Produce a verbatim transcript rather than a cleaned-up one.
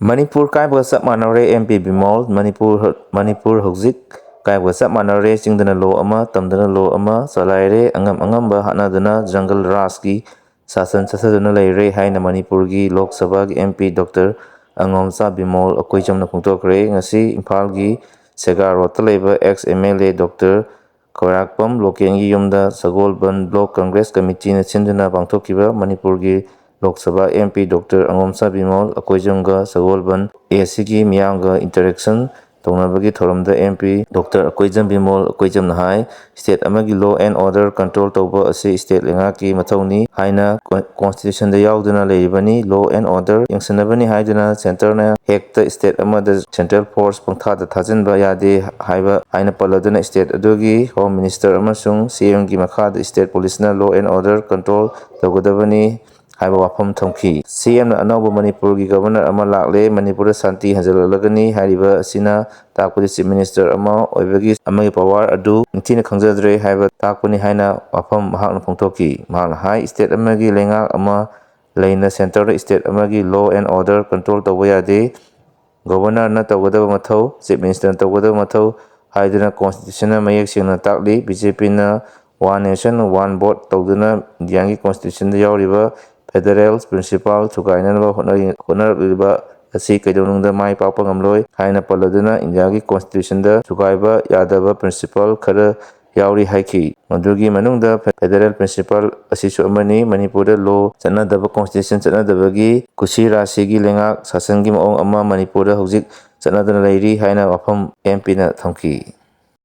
ꯃꯅꯤꯄꯨꯔ ꯀꯥꯏꯕꯒ ꯆꯞ ꯃꯥꯟꯅꯔꯦ꯫ M P Bimol. ꯃꯅꯤꯄꯨꯔ ꯃꯅꯤꯄꯨꯔ ꯍꯧꯖꯤꯛ ꯀꯥꯏꯕꯒ ꯆꯞ ꯃꯥꯟꯅꯔꯦ꯫ ꯆꯤꯡꯗꯅ ꯂꯣ ꯑꯃ, ꯇꯝꯗꯅ ꯂꯣ ꯑꯃ ꯆꯂꯥꯏꯔꯦ꯫ ꯑꯉꯝ ꯑꯉꯝꯕ ꯍꯥꯠꯅꯗꯨꯅ ꯖꯪꯒꯜ ꯔꯥꯖꯀꯤ ꯁꯥꯁꯟ ꯆꯠꯊꯗꯨꯅ ꯂꯩꯔꯦ ꯍꯥꯏꯅ ꯃꯅꯤꯄꯨꯔꯒꯤ ꯂꯣꯛ ꯁꯚꯥꯒꯤ ꯑꯦꯝ ꯄꯤ ꯗꯣꯛꯇꯔ ꯑꯉꯣꯝꯆꯥ ꯕꯤꯃꯣꯜ ꯑꯀꯣꯏꯖꯝꯅ ꯐꯣꯡꯗꯣꯛꯈ꯭ꯔꯦ꯫ ꯉꯁꯤ ꯏꯝꯐꯥꯜꯒꯤ ꯁꯦꯒꯥ ꯔꯣꯗꯇ ꯂꯩꯕ ex M L A doctor Khoirakpam ꯂꯣꯀꯦꯟꯒꯤ ꯌꯨꯝꯗ ꯁꯒꯣꯜꯕꯟ ꯕ꯭ꯂꯣꯛ ꯀꯪꯒ꯭ꯔꯦꯁ ꯀꯃꯤꯇꯤꯅ ꯁꯤꯟꯗꯨꯅ ꯄꯥꯡꯊꯣꯛꯈꯤꯕ ꯃꯅꯤꯄꯨꯔꯒꯤ Lok Sabha M P doctor ꯑꯉꯣꯝꯆꯥ Bimol ꯑꯀꯣꯏꯖꯝꯒ ꯁꯒꯣꯜꯕꯟ ꯑꯦ ꯁꯤꯒꯤ ꯃꯤꯌꯥꯝꯒ ꯏꯟꯇꯔꯦꯛꯁꯟ ꯇꯧꯅꯕꯒꯤ ꯊꯧꯔꯝꯗ M P doctor Akoijam Bimol ꯑꯀꯣꯏꯖꯝꯅ ꯍꯥꯏ, ꯁ꯭ꯇꯦꯠ ꯑꯃꯒꯤ ꯂꯣ ꯑꯦꯟ ꯑꯣꯔꯗꯔ ꯀꯟꯇ꯭ꯔꯣꯜ ꯇꯧꯕ ꯑꯁꯤ ꯁ꯭ꯇꯦꯠ ꯂꯩꯉꯥꯛꯀꯤ ꯃꯊꯧꯅꯤ ꯍꯥꯏꯅ ꯀꯣꯟ-, ꯀꯣꯟꯁꯇꯤꯇ꯭ꯌꯨꯁꯟꯗ ꯌꯥꯎꯗꯨꯅ ꯂꯩꯔꯤꯕꯅꯤ꯫ ꯂꯣ ꯑꯦꯟ ꯑꯣꯔꯗꯔ ꯌꯦꯡꯁꯤꯟꯅꯕꯅꯤ ꯍꯥꯏꯗꯨꯅ ꯁꯦꯟꯇꯔꯅ ꯍꯦꯛꯇ ꯁ꯭ꯇꯦꯠ ꯑꯃꯗ ꯁꯦꯟꯇ꯭ꯔꯦꯜ ꯐꯣꯔꯁ ꯄꯪꯊꯥꯗ ꯊꯥꯖꯤꯟꯕ ꯌꯥꯗꯦ ꯍꯥꯏꯕ ꯍꯥꯏꯅ ꯄꯜꯂꯗꯨꯅ ꯁ꯭ꯇꯦꯠ ꯑꯗꯨꯒꯤ ꯍꯣꯝ ꯃꯤꯅꯤꯁꯇꯔ ꯑꯃꯁꯨꯡ ꯁꯤ ꯑꯦꯝꯒꯤ ꯃꯈꯥꯗ ꯁ꯭ꯇꯦꯠ ꯄꯨꯂꯤꯁꯅ ꯂꯣ ꯑꯦꯟ ꯑꯣꯔꯗꯔ ꯀꯟꯇ꯭ꯔꯣꯜ ꯇꯧꯒꯗꯕꯅꯤ ꯍꯥꯏꯕ ꯋꯥꯐꯝ ꯊꯝꯈꯤ꯫ ꯁꯤ ꯑꯦꯝꯅ ꯑꯅꯧꯕ ꯃꯅꯤꯄꯨꯔꯒꯤ ꯒꯕꯔꯅꯔ ꯑꯃ ꯂꯥꯛꯂꯦ, ꯃꯅꯤꯄꯨꯔꯗ ꯁꯥꯟꯇꯤ ꯍꯟꯖꯤꯜꯂꯛꯂꯒꯅꯤ ꯍꯥꯏꯔꯤꯕ ꯑꯁꯤꯅ ꯇꯥꯛꯄꯗꯤ ꯆꯤꯐ ꯃꯤꯅꯤꯁꯇꯔ ꯑꯃ ꯑꯣꯏꯕꯒꯤ ꯑꯃꯒꯤ ꯄꯋꯥꯔ ꯑꯗꯨ ꯅꯤꯡꯊꯤꯅ ꯈꯪꯖꯗ꯭ꯔꯦ ꯍꯥꯏꯕ ꯇꯥꯛꯄꯅꯤ ꯍꯥꯏꯅ ꯋꯥꯐꯝ ꯃꯍꯥꯛꯅ ꯐꯣꯡꯗꯣꯛꯈꯤ꯫ ꯃꯍꯥꯛꯅ ꯍꯥꯏ, ꯁ꯭ꯇꯦꯠ ꯑꯃꯒꯤ ꯂꯩꯉꯥꯛ ꯑꯃ ꯂꯩꯅ ꯁꯦꯟꯇꯔꯗ ꯁ꯭ꯇꯦꯠ ꯑꯃꯒꯤ ꯂꯣ ꯑꯦꯟ ꯑꯣꯔꯗꯔ ꯀꯟꯇ꯭ꯔꯣꯜ ꯇꯧꯕ ꯌꯥꯗꯦ꯫ ꯒꯣꯚꯔꯅꯔꯅ ꯇꯧꯒꯗꯕ ꯃꯊꯧ, ꯆꯤꯐ ꯃꯤꯅꯤꯁꯇꯔꯅ ꯇꯧꯒꯗꯕ ꯃꯊꯧ ꯍꯥꯏꯗꯨꯅ ꯀꯣꯟꯁꯇꯤꯇ꯭ꯌꯨꯁꯟꯅ ꯃꯌꯦꯛ ꯁꯦꯡꯅ ꯇꯥꯛꯂꯤ꯫ ꯕꯤ ꯖꯦ ꯄꯤꯅ ꯋꯥꯟ ꯅꯦꯁꯟ ꯋꯥꯟ ꯚꯣꯠ ꯇꯧꯗꯨꯅ ꯏꯟꯗꯤꯌꯥꯒꯤ ꯀꯣꯟꯁꯇꯤꯇ꯭ꯌꯨꯁꯟꯗ ꯌꯥꯎꯔꯤꯕ ꯐꯦꯗꯔꯦꯜ ꯄ꯭ꯔꯤꯟꯁꯤꯄꯥꯜ ꯊꯨꯒꯥꯏꯅꯅꯕ ꯍꯣꯠꯅꯔꯤ-, ꯍꯣꯠꯅꯔꯛꯂꯤꯕ ꯑꯁꯤ ꯀꯩꯗꯧꯅꯨꯡꯗ ꯃꯥꯏ ꯄꯥꯛꯄ ꯉꯝꯂꯣꯏ ꯍꯥꯏꯅ ꯄꯜꯂꯗꯨꯅ ꯏꯟꯗꯤꯌꯥꯒꯤ ꯀꯣꯟꯁꯇꯤꯇ꯭ꯌꯨꯁꯟꯗ ꯊꯨꯒꯥꯏꯕ ꯌꯥꯗꯕ ꯄ꯭ꯔꯤꯟꯁꯤꯄꯥꯜ ꯈꯔ ꯌꯥꯎꯔꯤ ꯍꯥꯏꯈꯤ꯫ ꯃꯗꯨꯒꯤ ꯃꯅꯨꯡꯗ ꯐꯦꯗꯔꯦꯜ ꯄ꯭ꯔꯤꯟꯁꯤꯄꯥꯜ ꯑꯁꯤꯁꯨ ꯑꯃꯅꯤ꯫ ꯃꯅꯤꯄꯨꯔꯗ ꯂꯣ ꯆꯠꯅꯗꯕ, ꯀꯣꯟꯁꯇꯤꯇ꯭ꯌꯨꯁꯟ ꯆꯠꯅꯗꯕꯒꯤ ꯀꯨꯁꯤ ꯔꯥꯁꯤꯒꯤ ꯂꯩꯉꯥꯛ ꯁꯥꯁꯟꯒꯤ ꯃꯑꯣꯡ ꯑꯃ ꯃꯅꯤꯄꯨꯔꯗ ꯍꯧꯖꯤꯛ ꯆꯠꯅꯗꯨꯅ ꯂꯩꯔꯤ ꯍꯥꯏꯅ ꯋꯥꯐꯝ ꯑꯦꯝ ꯄꯤꯅ ꯊꯝꯈꯤ꯫